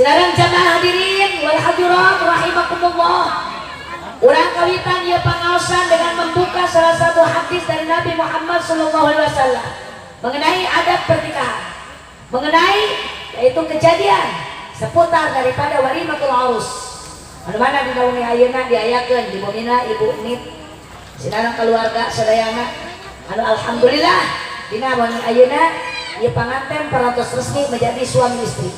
Sinareng jamaah, hadirin wal hadirat rahimakumullah. Urang kawitan ieu pangaosan dengan membuka salah satu hadis dari Nabi Muhammad sallallahu alaihi wasallam mengenai adat pernikahan. Mengenai yaitu kejadian seputar daripada walimatul arus. Anu mana dina wengi ayeuna diayakeun di bumina Ibu Nit. Sinareng keluarga sadayana anu alhamdulillah dina wengi ayeuna ieu panganten parantos resmi menjadi suami istri.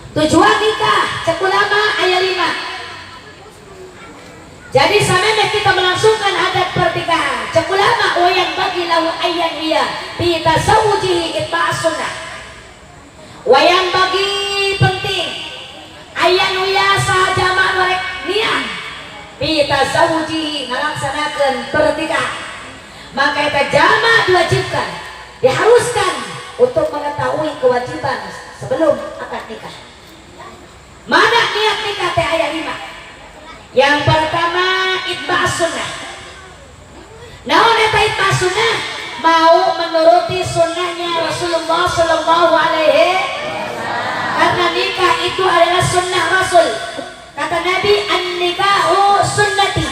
Tujuan nikah cek ulama aya 5. Jadi samemeh kita melangsungkan adat pernikahan, cek ulama wa yanbaghi lahu an yanwiya bi tazawwujihi ittiba'as sunnah. Wa yanbaghi penting an yanwiya saha jalma nu rek niat bi tazawwujihi ngalaksanakeun pernikahan. Maka eta jalma diwajibkan, diharuskan untuk mengetahui kewajiban sebelum akad nikah. Mana niat nikah teh aya 5. Yang pertama itba' sunnah. Naon eta itba' sunnah? Mau menuruti sunnahnya Rasulullah Sallallahu Alaihi, karena nikah itu adalah sunnah Rasul. Kata Nabi, an-nikahu sunnati.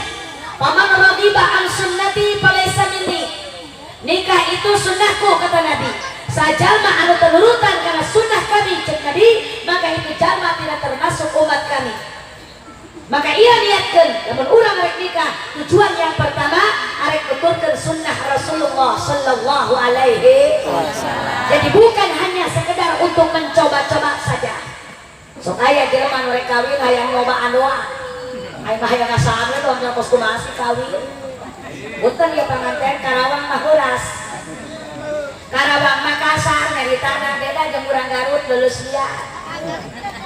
Faman raghiba an sunnati falaysa minni. Nikah itu sunnahku, kata Nabi. Sajalma anu teu nurutan kana sunnah kami, cek Nabi, maka itu jalma tidak termasuk umat kami. Maka ia niatkan, lamun urang rek nikah, tujuan yang pertama arek nuturkeun sunnah Rasulullah Sallallahu Alaihi Wasallam. Jadi bukan hanya sekedar untuk mencoba-coba saja. Sok aya jelema nu rek kawin hayang nyoba anuan. Aing mah hayang ngasaan we doang kos kumaha sih kawin. Punten ya, panganten Karawang mah heuras. Karawang mah kasar, nyaritana beda jeung urang Garut leuleus liar.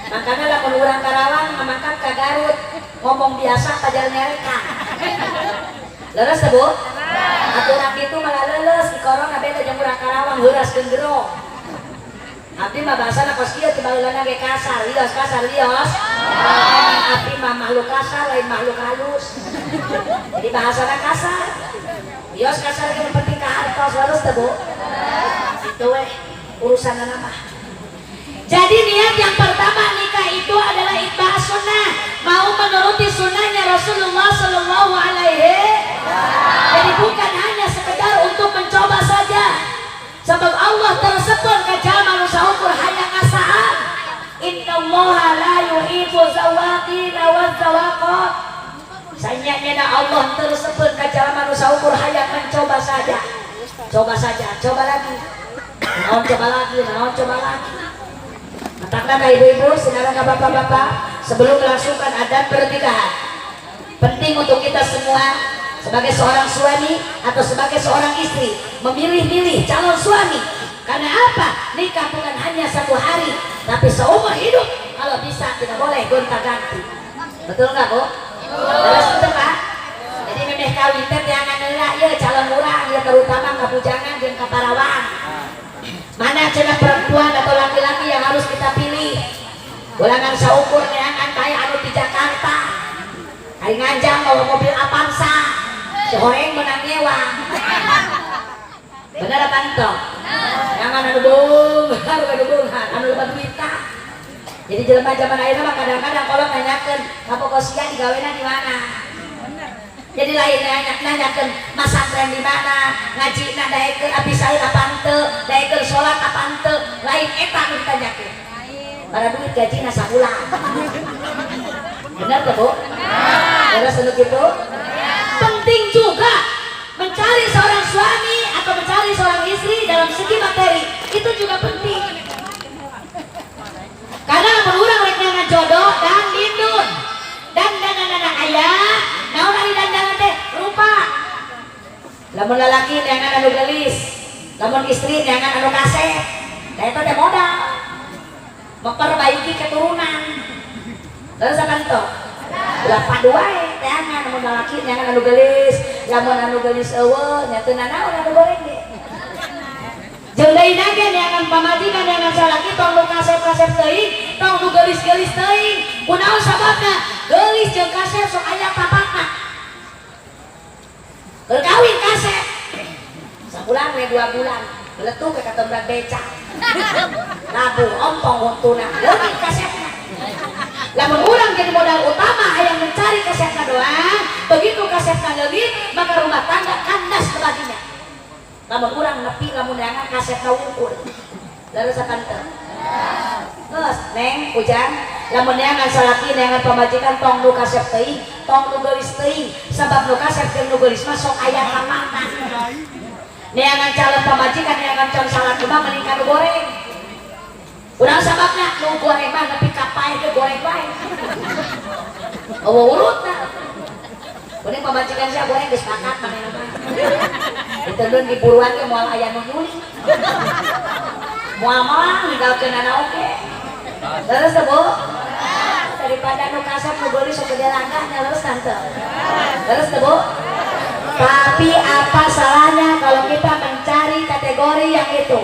Makanya lamun urang Karawang ngamangkat ka Garut ngomong biasa pajar nyarekan. Leres teh, Bu? Atuh urang ditu malah leuleus di corona, beda jeung urang Karawang heuras gendero. Abdi mah bahasana kos kieu, ti baheulana ge kasar, wios kasar wios. Emang abdi mah makhluk kasar, lain makhluk halus. Jadi bahasana kasar. Wios kasar ge penting ka hartos, leres teh, Bu? Itu weh urusan mah. Jadi niat yang pertama nikah itu adalah itba sunnah, mau menuruti sunnahnya Rasulullah Sallallahu Alaihi. Jadi bukan hanya sekedar untuk mencoba saja. Sebab Allah teu resepeun ka jalma nu saukur hayang ngasaan. Innallaha la yuhibbu zawaqina wa zawaqat. Sanyanya Allah teu resepeun ka jalma nu saukur hayang mencoba saja. Coba saja, coba lagi. Naon coba lagi, naon coba lagi. Matakna ka ibu-ibu, sinareng ka bapak-bapak, sebelum melangsungkan adat pernikahan, penting untuk kita semua sebagai seorang suami atau sebagai seorang istri memilih-milih calon suami. Karena apa? Nikah bukan hanya satu hari, tapi seumur hidup. Kalau bisa tidak boleh gonta-ganti. Betul nggak, Bu? Terus betul, Pak? Jadi memeh kawin teh jangan heula ieu calon urang ya, terutama ka bujangan jeung ka parawan. Mana cenah perempuan atau laki-laki yang harus kita pilih? Ulah ngan saukur neangan kaya anu di Jakarta. Ari nganjang bawa mobil Avanza. Si horeng menang nyewa. Bener apa ento? Jangan anu beunghar, anu beunghar, anu loba duit tah. Jadi jelema zaman ayeuna mah kadang-kadang kalau nanyakeun kabogoh sia digawena di mana? Jadi lain nanya nanyakeun masantren di mana, ngaji na daekeun abdi sahur apa henteu, daekeun salat apa henteu, lain eta nu ditanyakeun. Para duit gajina sabulan. Benar tuh, Bu? Benar anu gitu? Penting juga mencari seorang suami atau mencari seorang istri dalam segi materi itu juga penting. Karena lamun urang rek neangan jodoh dan dindun dan dandanana aya, naon ari dandanan teh? Rupa. Lamun lalaki neangan anu geulis, lamun istri neangan anu kasep, nah eta teh modal memperbaiki keturunan. Terus apa ento? Ulah padu wae teangan. Lamun lalaki neangan anu geulis, lamun anu geulis euweuh nya teu nanaon anu goreng ge. Jeung deui ge neangan pamajikan, neangan salaki, tong nu kasep-kasep teuing, tong nu geulis-geulis teuing. Kunaon sababna? Geulis jeung kasep sok aya tapakna. Keur kawin kasep sabulan we 2 bulan beletuk ke katembrag beca. Labuh ompong huntuna, leungit kasepna. Lamun urang jadi modal utama hayang mencari kasepna doang, begitu kasepna leungit, maka rumah tangga kandas kebaginya. Lamun urang nepi lamun neangan kasepna wungkul. Leres apa teu? Geus, Neng, Ujang, lamun neangan salaki, neangan pamajikan, tong nu kasep teuing, tong nu geulis teuing, sabab nu kasep jeung nu geulis mah sok aya kamana. Neangan calon pamajikan, neangan calon salaki mah mending ka nu goreng. Urang sababna nu goreng mah nepi ka paeh ge goreng wae. Eueuh urutna. Kuning pamajikan sia goreng geus bakat manehna mah. Diteundeun di buruan ge moal aya nu nyuli. Moal moal ninggalkeun anak oge. Leres teu, Bu? Daripada nu kasep nu geulis sok gede langkahnya, leres tante. Leres teu, Bu? Tapi apa salahnya kalau kita mencari kategori yang itu?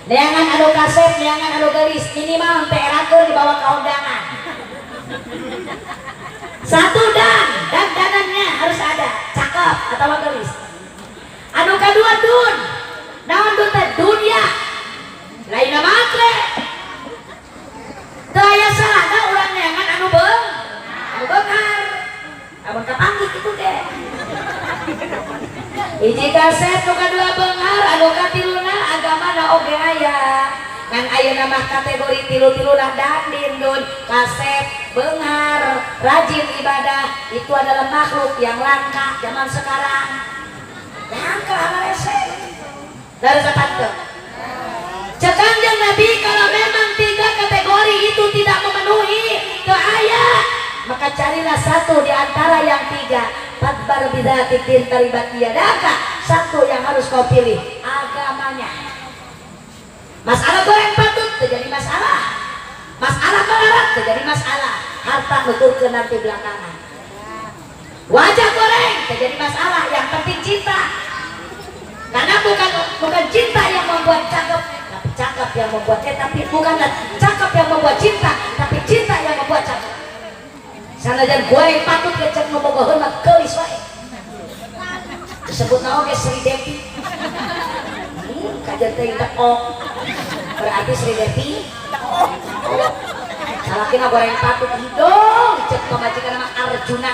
Neangan anu kasep, neangan anu geulis, minimal teh erakeun dibawa ke undangan. Satu dan danannya harus ada, cakep atau geulis. Anu kedua dun, naon dun teh dunia, lain matre. Teu aya salahna urang neangan anu beunghar. Amun kapanggih kitu ge. Hiji kasep, nu kadua beunghar, anu katiluna agamana oge aya. Ngan ayeuna mah kategori tilu-tiluna dan dindun, kasep, beunghar, rajin ibadah itu adalah makhluk yang langka zaman sekarang. Langka rese. Dari tante. Cek Kanjeng Nabi, kalau memang tiga kategori itu tidak memenuhi teu aya, maka carilah satu di antara yang tiga. Fadzfar bidzatiddin taribat yadaka. Satu yang harus kau pilih agamanya. Masalah goreng patut terjadi masalah. Masalah melarat terjadi masalah. Harta nuturkeun nanti belakangan. Wajah goreng terjadi masalah. Yang penting cinta. Karena bukan bukan cinta yang membuat cakep, tapi cakep yang membuat tapi bukanlah cakep yang membuat cinta, tapi cinta yang membuat cakep. Sanajan goreng patut kecek nu bogoheun mah geulis wae. Disebut naon ge Sri Devi. Kajen teh tekok. Berarti Sri Devi salakina goreng patut hidung, cek pamajikan mah Arjuna.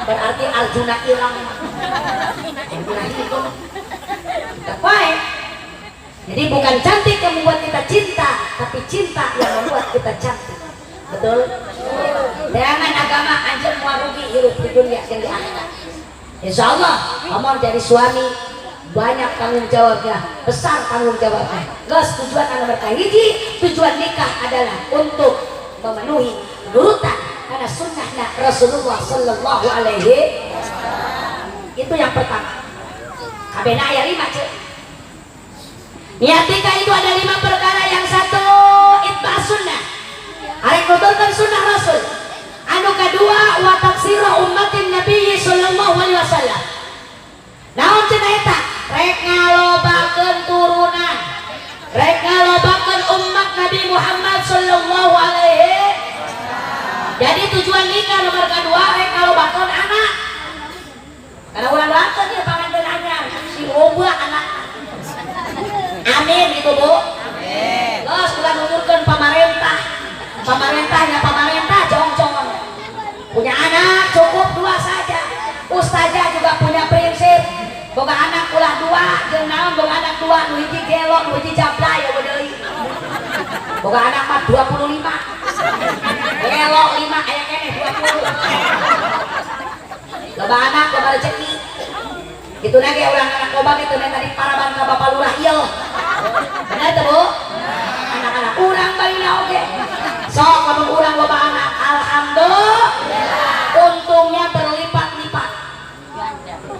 Berarti Arjuna hilang. Arjuna hidung. Wae. Jadi bukan cantik yang membuat kita cinta, tapi cinta yang membuat kita cantik. Betul? Jangan agama anjeun moal rugi hirup di dunia dan di akhirat. Insya Allah, kamu jadi suami banyak tanggung jawabnya, besar tanggung jawabnya. Gas tujuan anu hiji, tujuan nikah adalah untuk memenuhi nurutan karena sunnahnya Rasulullah Sallallahu Alaihi. Itu yang pertama. Kabehna aya lima, cek. Niat nikah itu ada lima perkara. Yang satu, itba sunnah. Arek nuturkeun sunnah Rasul. Anu kedua, wa taksira ummatin Nabi sallallahu alaihi wasallam. Naon cenah eta? Rek ngalobakeun turunan. Rek ngalobakeun umat Nabi Muhammad sallallahu alaihi. Jadi tujuan nikah nomor kedua rek ngalobakeun anak. Karena urang doakeun ieu panganten anyar, si loba anak. Amin gitu, Bu. Amin. Geus ulah nuturkeun pamarentah. Pamarentahnya pamarentah jongjongan. Punya anak cukup dua saja. Ustazah juga punya prinsip. Boga anak ulah dua, jeung naon boga anak dua, nu hiji gelo, nu hiji jablay ya deui. Boga anak mah 25. Gelo 5 aya keneh 20. Loba anak loba rezeki. Gitu lagi orang anak loba gitu tadi paraban ka bapak lurah ieu. Benar teu, Bu? Anak-anak urang balina oge. Sok lamun urang loba anak, alhamdulillah. Untungnya berlipat-lipat.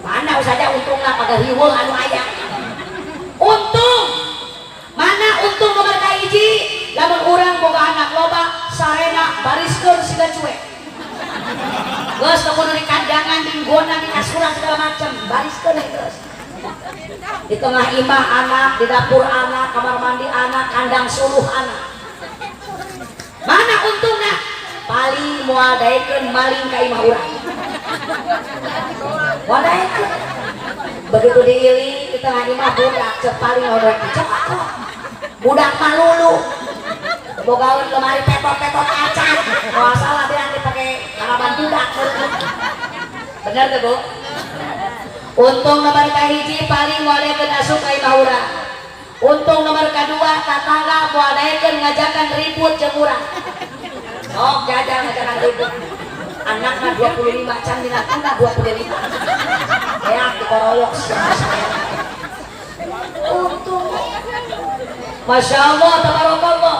Mana saja untungna pada riweuh anu aya. Untung. Mana untung nomor kahiji? Lamun urang boga anak loba, sarena bariskeun siga cuek. Geus teu kudu di kandangan, di gona, di kasuran segala macam, bariskeun geus. Di tengah imah anak, di dapur anak, kamar mandi anak, kandang suluh anak. Mana untungna? Paling moal daekeun maling ka imah urang. Moal daekeun. Begitu diili di tengah imah budak cek paling odot cek aku. Budak mah lulu. Bogaeun lemari petot-petot acan. Moal salah dia dipake harapan budak. Bener tuh, Bu? Untung nomor kahiji paling moal daekeun asup ka imah urang. Untung nomor kedua, tatangga moal daekeun ngajakan ribut jeung urang. Sok jajal ngajakan ribut. Anakna 25 can dinatuna 25. Keak dikoroyok sia saya. Untung. Masya Allah, tabarakallah.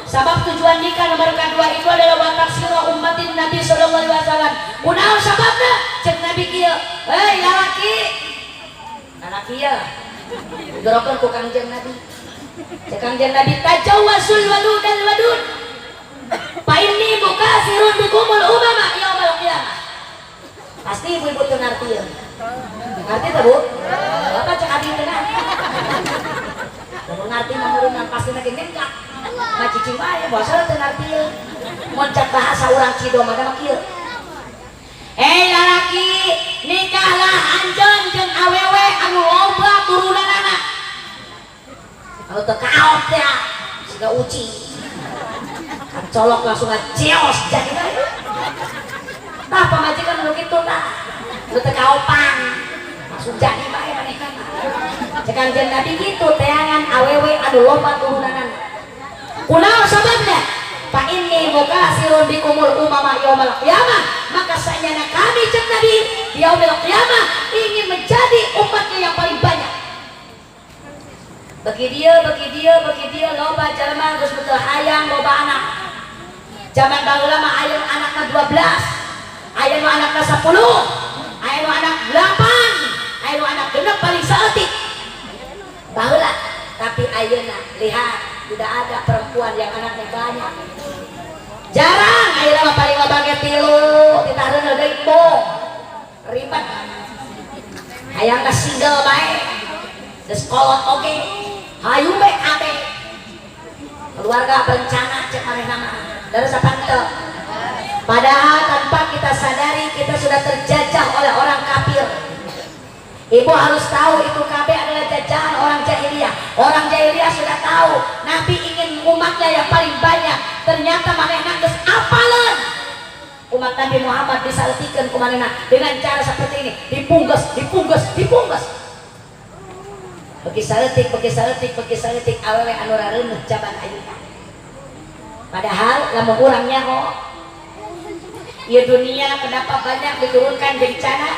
Sabab tujuan nikah nomor kedua itu adalah wa taksira ummatin Nabi sallallahu alaihi wasallam. Kunaon sababna? Cek Nabi kieu. Hei lalaki. Lalaki ya. Gorokeun ku Kangjeng Nabi. Cek Kangjeng Nabi, tajawwazul waludal wadud. Fa inni mukatsirun bikumul umama yaumal qiyamah. Pasti ibu-ibu teu ngarti ya. Ngarti teu, Bu? Bapak cek abdi teu ngarti. Lamun ngarti mah meureunna pasti lagi nyengkak. Mah cicing wae bosan teu ngarti ye. Mun cek bahasa urang Cidom mah kieu. Eh lalaki, nikahlah anjeun jeung awewe anu loba turunanana. Anu teu kaot ya, siga uci. Colok langsung ngaceos jadi bae. Tah pamajikan nu kitu tah. Nu teu kaopan. Langsung jadi bae manehna mah. Cek Kanjeng Nabi gitu, teangan awewe anu loba turunanana. Kunaon sababna? Fa inni mukatsirun bikumul umama yaumal qiyamah. Maka sanyana kami, cek Nabi, di yaumil qiyamah ingin menjadi umatnya yang paling banyak. Bagi dia, bagi dia, bagi dia loba jalma geus betul hayang loba anak. Zaman baheula mah aya nu anakna 12, aya nu anakna 10, aya nu anak 8, aya nu anak 6 paling saeutik. Baheula, tapi ayeuna lihat, tidak ada perempuan yang anaknya banyak. Jarang, ayeuna mah paling loba ge 3, ditareuneuh deui embung. Ribet. Hayang ka single bae. Geus kolot oge. Hayu bae abe. Keluarga berencana cek manehna mah. Dari sapanteu. Padahal tanpa kita sadari kita sudah terjajah oleh orang kafir. Ibu harus tahu itu KB adalah jajahan orang jahiliyah. Orang jahiliyah sudah tahu Nabi ingin umatnya yang paling banyak. Ternyata manehna geus apaleun. Umat Nabi Muhammad bisa letikeun ku manehna dengan cara seperti ini, dipungges, dipungges, dipungges. Bagi saeutik, bagi saeutik, bagi saeutik awewe anu rareuneuh jaman ayeuna. Padahal lamun urang nyaho ieu dunia kenapa banyak diturunkan bencana?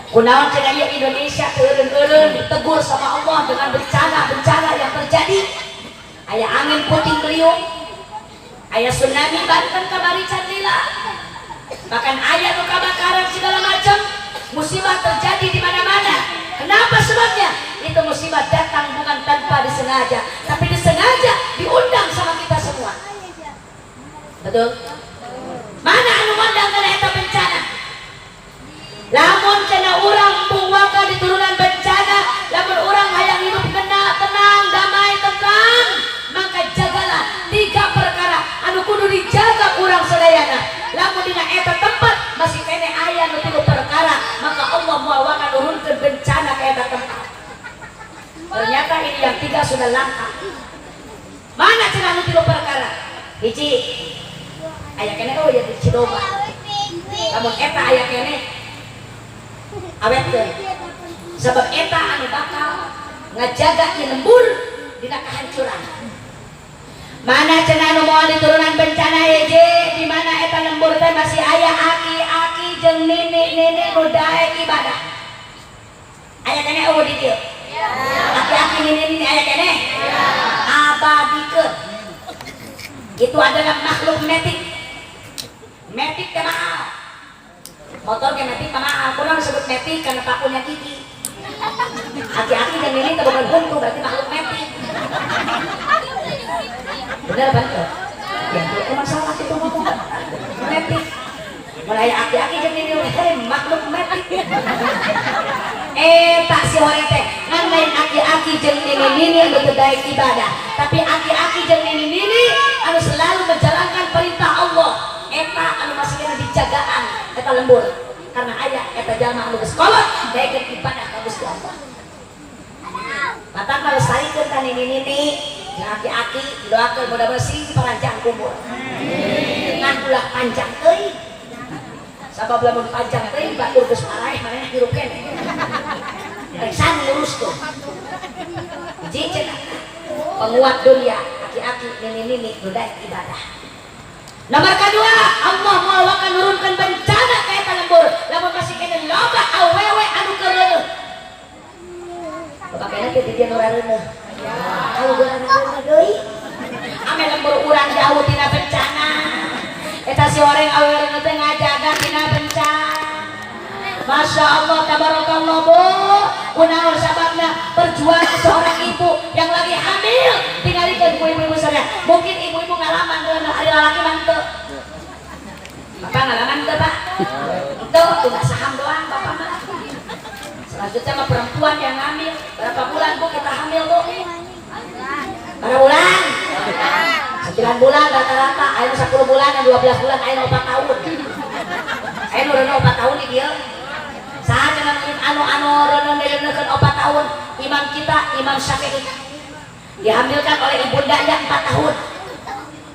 Kunaon cenah ieu Indonesia teu eureun-eureun ditegur sama Allah dengan bencana-bencana yang terjadi. Aya angin puting beliung, aya tsunami Banten kamari can lila. Bahkan aya nu kabakaran segala macam, musibah terjadi di mana-mana. Kenapa sebabnya? Itu musibah datang bukan tanpa disengaja, tapi disengaja diundang sama kita semua. Betul? Mana anu ngundang kana eta bencana? Lamun cenah urang embung waka diturunan bencana, lamun urang hayang hidup kena tenang, damai, tentram, maka jagalah tiga perkara anu kudu dijaga urang sadayana. Lamun dina eta tempat masih keneh aya nu tilu perkara, maka Allah moal waka nurunkeun bencana ke eta tempat. Ternyata ini yang tiga sudah langka. Mana cenah nu tilu perkara? Hiji, aya keneh, oh ya, di Cidoba. Lamun eta aya keneh awetkeun. Sebab eta anu bakal ngajaga ieu lembur dina kehancuran. Mana cenah anu moal diturunan bencana? Hiji, di mana eta lembur teh masih aya aki-aki jeung nini-nini nu daek ibadah. Aya keneh euweuh di dieu? Aki-aki, nini-nini aya keneh? Abadikeun. Itu adalah makhluk metik. Metik teh mahal. Motor ge metik mah mahal. Kurang disebut metik karena pakunya gigi. Aki-aki dan nini teh bukan huntu, berarti makhluk metik. Bener kan tuh? Ya, emang salah itu ngomong. Metik. Mulai aki-aki jeung nini teh makhluk metik. Eh tak si horeng teh ngan lain aki-aki jeung nini-nini anu teu daek ibadah, tapi aki-aki jeung nini-nini anu selalu menjalankan perintah Allah. Eta anu masih kena dijagaan eta lembur karena aya eta jalma anu geus kolot daekeun ibadah ka Gusti Allah. Matak malestarikeun ka nini-nini. Aki-aki didoakeun mudah-mudahan sing panjang umur. Ngan ulah panjang teuing. Sabab lamun panjang teuing batur geus paraeh manehna hirup keneh. Rek san nguruskeun. Hiji cenah. Penguat dunia, aki-aki, nini-nini nu daek ibadah. Nomor kedua, Allah moal akan nurunkan bencana ka eta lembur lamun masih keneh loba awewe anu keureuh. Bapak kena teh di dia nu rareuneuh. Ayo geura rareuneuh deui. Ame lembur urang jauh tina bencana. Eta si orang awewe reuneuh teh ngajaga tina bencana. Masya Allah, tabarakallah, Bu. Kunaon sababna? Perjuangan seorang ibu yang lagi hamil tinggalikeun ku ibu-ibu sadaya. Mungkin ibu-ibu ngalaman reuneuh, ari lalaki mah teu. Bapak ngalaman teu, Pak? Teu, tugas saham doang bapak mah. Selanjutnya mah perempuan yang hamil. Berapa bulan, Bu, kita hamil, Bu? Berapa bulan? 9 bulan rata-rata, aya nu 10 bulan, aya 12 bulan, aya nu 4 tahun. Aya nu reuneuh 4 tahun di dieu. Saha cenah anu anu reuneuh reuneuhkeun 4 tahun? Imam kita, Imam Syafi'i. Dihamilkan oleh ibundanya 4 tahun.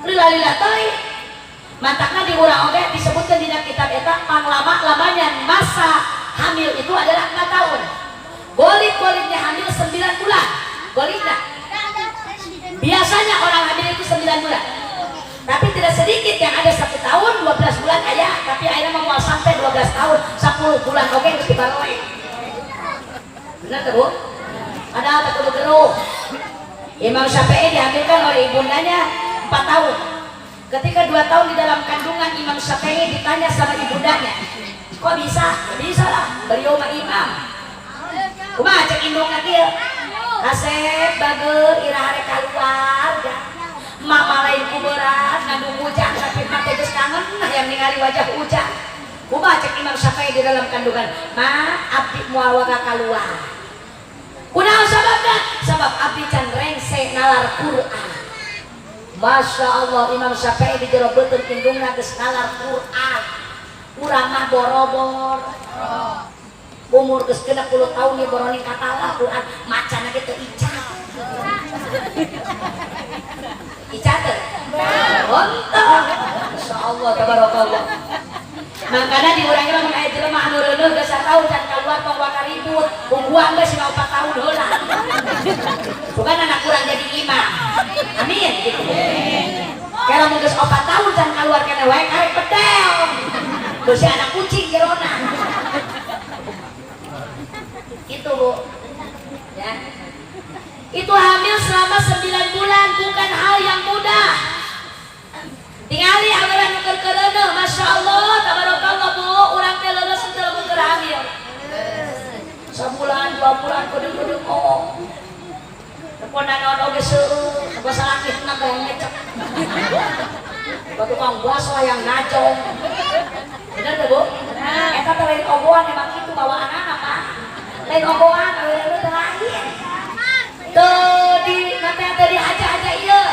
Lila-lila teuing. Matakna di urang oge disebutkan dina kitab eta panglama-lamanya masa hamil itu adalah 4 tahun. Golib-golibnya hamil 9 bulan. Golibna. Biasanya orang hamil itu 9 bulan. Tapi tidak sedikit yang ada 1 tahun, 12 bulan aya, tapi akhirnya mau sampai 12 tahun, 10 bulan oke geus dibaroe. Benar tuh, Bu? Ada apa kudu geruh? Imam Syafi'i dihamilkan oleh ibundanya 4 tahun. Ketika 2 tahun di dalam kandungan Imam Syafi'i ditanya sama ibundanya, kok bisa? Ya bisa lah, beliau mah imam. Kumaha cek indungna kieu? Kasep bager iraha rek kaluar ya. Mama lain ku berat ngandung ujang tapi mah teh geus kangen hayang ningali wajah ujang. Kumaha cek Imam Syafi'i di dalam kandungan? Ma abdi moal waka kaluar. Kunaon sababna? Sabab abdi can rengse nalar Quran. Masya Allah, Imam Syafi'i di jero beuteung indungna geus nalar Quran. Urang mah borobor. Umur geus 60 tahun nih boroning katala Quran, macana ge teu ical. Ical teu? Henteu. Masya Allah, tabarakallah. Makanya di urang lamun aya jelema anu reuneuh geus sataun can kaluar tong waka ribut. Tungguan geus 4 tahun heula. Bukan anak kurang jadi imam. Amin gitu. Kalau mun geus 4 tahun can kaluar keneh wae karek bedel. Beusi anak kucing jerona. Gitu, Bu. Ya. Itu hamil selama 9 bulan bukan hal yang mudah. Tingali awewe nu keur keureuneuh, Masya Allah, tabarakallah, Bu, urang teh leuleus teu lamun keur hamil. Sabulan, 2 bulan kudu-kudu oh. Telepon naon oge seueur, teu salaki na teh ngecek. Tukang bakso yang ngacong. Bener teh, Bu? Eta teh lain ogohan, emang kitu bawaanana, Pak. Lain ogohan, awewe teh lain. Teu di nanti teu dihaja-haja ieu.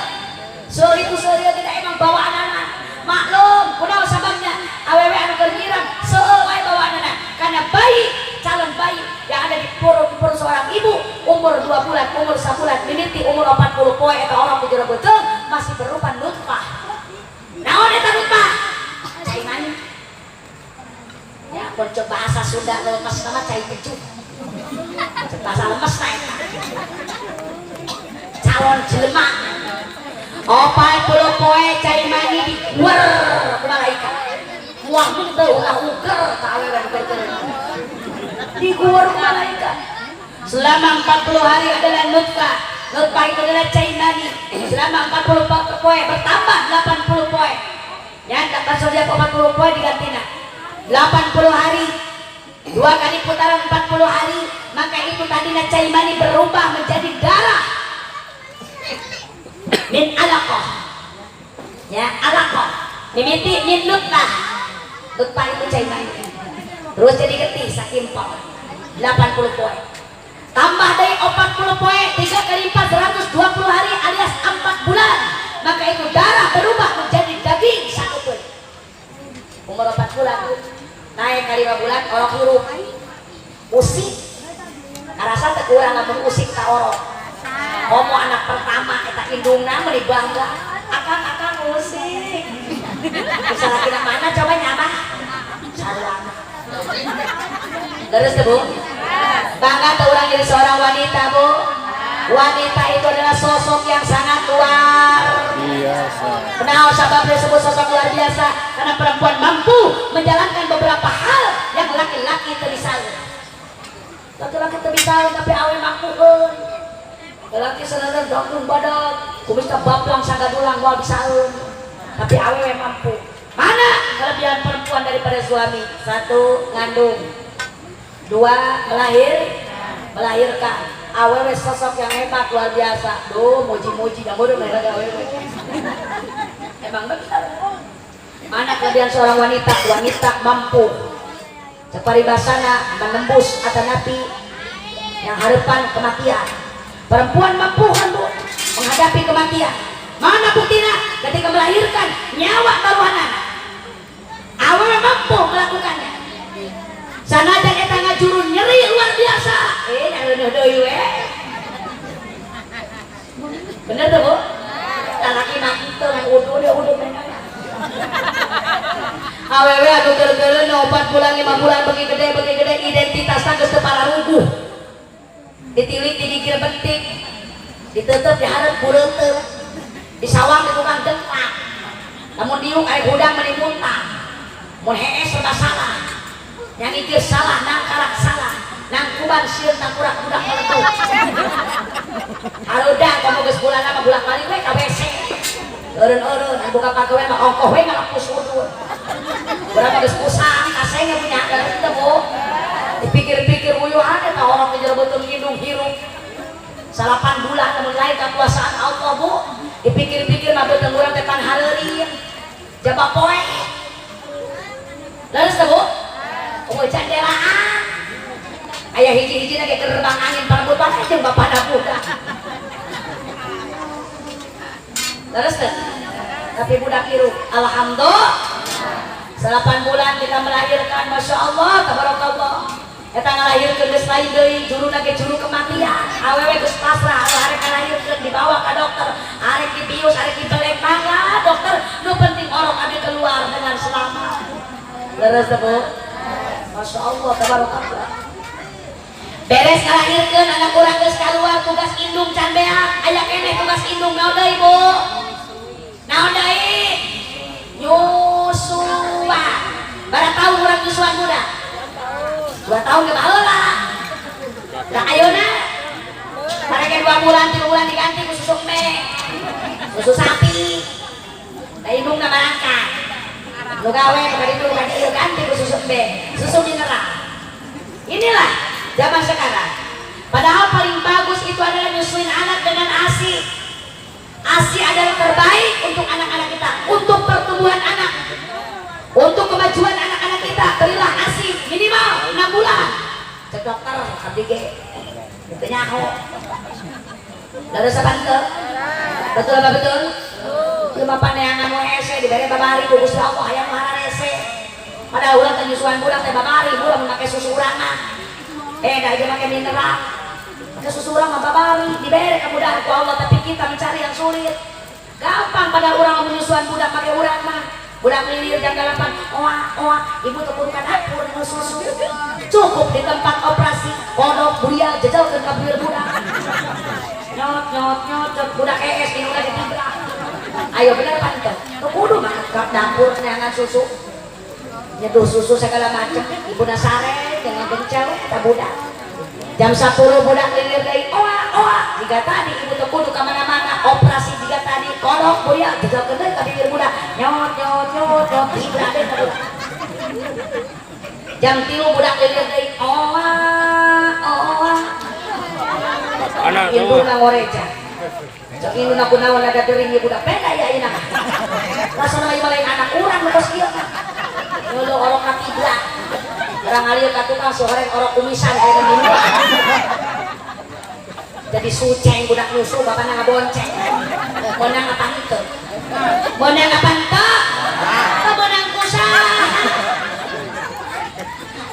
Seueur itu seueur ieu tidak emang bawaanana. Maklum, kunaon sababna? Awewe anu keur nyirem seueur wae bawaanana. Karena bayi, calon bayi yang ada di perut perut seorang ibu umur 2 bulan, umur 1 bulan, mimiti umur 40 poe eta orang di jero beuteung masih berupa nutfah. Naon eta nutfah? Cai mani. Ya, pun bahasa Sunda lemes nama cai keju. Cek bahasa lemes na eta. Calon jelema. 40 poe cai mani diguar ku malaikat. Muah teu ulah uger ka awewe nu keur. Diguar ku malaikat. Selama 40 hari adalah nutfah. Nutfah itu adalah cai mani. Selama 40 poe bertambah 80 poe. Ya, dapat saja 40 poe digantina. 80 hari, dua kali putaran 40 hari, maka itu tadinya cai mani berubah menjadi darah min alaqah, ya, alaqah mimiti min nutfah. Nutfah itu cai mani, terus jadi getih sakimpal 80 poe, tambah dari 40 poe, 3 kali 4 120 hari alias 4 bulan, maka itu darah berubah menjadi daging satu pun. Umur 4 bulan naik ke 5 bulan orok hirup usik. Karasa teu kurang lamun usik ka orok? Komo anak pertama eta indungna meuni bangga. Akang, akang musik. Bisa laki mana coba nyaba? Sarwana. Terus tuh, Bu? Bangga tuh orang jadi seorang wanita, Bu? Wanita itu adalah sosok yang sangat luar biasa. Kenapa sebab disebut sosok luar biasa? Karena perempuan mampu menjalankan beberapa hal yang laki-laki teu bisa. Laki-laki teu bisa, tapi awewe mampu. Laki sebenarnya dongdung badag, kumis baplang sagadulang moal bisaeun. Tapi awewe mampu. Mana kelebihan perempuan daripada suami? Satu, ngandung. Dua, melahirkan. Awewe sosok yang hebat luar biasa. Duh, muji-muji, jangan bodoh mereka awewe. Emang benar. Mana kelebihan seorang wanita? Wanita mampu separibasana menembus atanapi yang harapan kematian. Perempuan mampu kan, Bu, menghadapi kematian. Mana buktinya? Ketika melahirkan nyawa taruhanan. Awewe mampu melakukannya. Sanajan eta ngajuru nyeri luar biasa. Eh, nyari deui we. Bener tuh, Bu? Lalaki mah kitu ngan uduh deh uduh mereka. Awewe anu keur-keureun 4 bulan 5 bulan beuki gede identitasna geus teu pararuguh. Ditilik didikir bentik. Ditutup dihareup bureuteup. Disawang di tukang dengklak. Lamun diuk aya hudang meuni muntah. Mun hees serba salah. Yang ikir salah, nangkarak salah. Nangkuban sieun tangkurak budak meletup. Harudah kamu geus bulan mah bolak-balik we ka WC. Eureun-eureun anu buka pagawe mah ongkoh we ngalepus udun. Berapa geus pusang kasenge punya teu, Bu. Dipikir-pikir uyuhan eta orang di jero beuteung indung hirup. 9 bulan namun lain kekuasaan Allah, Bu. Dipikir-pikir mah beuteung urang teh pan hareureun. Jaba poe. Leres teu, Bu? Oh, jandelaan. Aya hiji-hiji ge gerbang angin parebutan jeung bapana budak. Leres teu? Tapi budak hirup. Alhamdulillah. 9 bulan kita melahirkan, masya Allah, tabarakallah. Eta ngalahirkeun geus lain deui, juruna ge juru kematian. Awewe geus pasrah, anu arek ngalahirkeun dibawa ka dokter, arek dibius, arek dibelek, mangga dokter, nu penting orok abdi keluar dengan selamat. Leres teu, Bu? Masya Allah, tabarakallah. Beres ngalahirkeun anak urang geus keluar, tugas indung can beak, aya keneh tugas indung naon deui, Bu? Naon deui? Nyusuan. Bara tahun urang nyusuan budak? 2 tahun ke baheula. Lah ayeuna bareng 2 bulan 3 bulan diganti ku susu embe, susu sapi. Da indungna barangkat. Nu gawe ka ditu ka dieu ganti ku susu embe, susu mineral. Inilah zaman sekarang. Padahal paling bagus itu adalah nyusuin anak dengan ASI. ASI adalah terbaik untuk anak-anak kita, untuk pertumbuhan anak, untuk kemajuan anak-anak kita. Berilah ASI minimal 6 bulan. Cek dokter, abdi ge. Itu nyaho. Lalu saban teu? Betul apa betul? Ieu mah paneangan we hese dibere babari ku Gusti Allah hayang hararese. Padahal urang teh nyusuan budak teh babari, urang mun make susu urang mah. Eh, da ieu make mineral. Make susu urang mah babari, dibere kemudahan ku Allah, tapi kita mencari yang sulit. Gampang pada urang menyusuan budak make urang mah. Budak lilir jam 8, oa oa, ibu tuh kudu ka dapur minum susu. Cukup di tempat operasi, kodok buria jejelkeun ka bibir budak. Nyot nyot nyot nyot budak es indungna ditibrak. Ayo bener pan teu? Teu kudu mah ka dapur neangan susu. Nyeduh susu segala macam, ibu sare dengan gencel eta budak. Jam 10 budak lilir deui, oa oa, jika tadi ibu teu kudu ka mana-mana, operasi jika tadi, kodok buria jejelkeun deui ka bibir budak. Nyot nyot nyot nyot tibrak deui ka budak. Jam 3 budak lilir deui, oa oa. Anak Indungna ngoreja. Cek indungna kunaon ada dering ieu budak beda ya ayeuna mah. Rasana mah ieu lain anak urang nu kos kieu mah. Nyolo orok ka kiblat. Urang ngalir ka tukang sohoreng orok kumisan aya minum. Jadi suceng budak nyusu bapana ngabonceng. Meunang apa henteu? Meunang apa henteu? Teu meunang ku saha.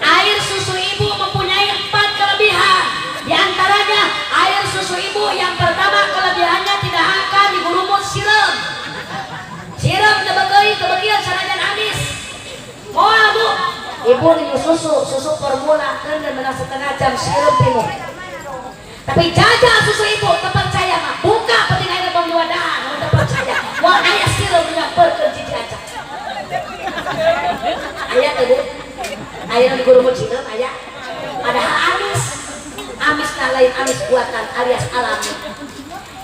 Air susu ibu mempunyai 4 kelebihan. Di antaranya air susu ibu yang pertama Ibu minum susu, susu formula keun menang setengah jam sirup ibu. Tapi jajal susu ibu, terpercaya mah. Buka penting air bang dua dahan, mun terpercaya. Moal aya sirup nyamperkeun jiji acan. Aya teh, Bu? Aya nu digurumut sireum aya. Padahal amis. Amis na lain amis buatan alias alami.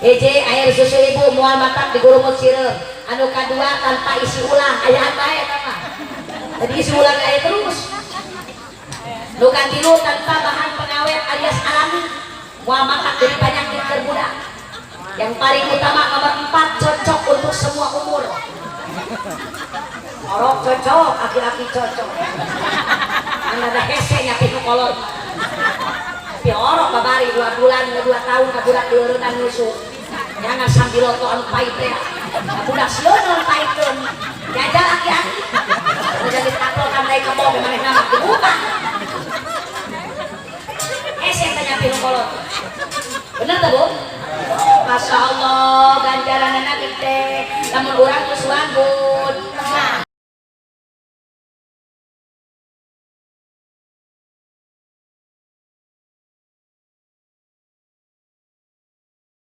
Hiji, air susu ibu moal matak digurumut sireum. Anu kadua, tanpa isi ulang, ayaan bae eta mah. Jadi isi ulang aya terus. Nu katilu, tanpa bahan pengawet alias alami. Moal matak jadi penyakit keur budak. Yang paling utama nomor 4, cocok untuk semua umur. Orok cocok, aki-aki cocok. Anda ada hese nyapi nu kolot. Tapi orok babari 2 bulan, 2 tahun ka budak dileureunnan nyusu. Jangan sambiloto anu pahit teh. Budak sieun anu pahitkeun. Jajal aki-aki. Udah ditaplokan deui kebo manehna mah dibuka. Hese teh nyapi nu kolot. Bener tuh, Bu? Masya Allah, ganjaran anak gede. Lamun urang nyusuan, Bun.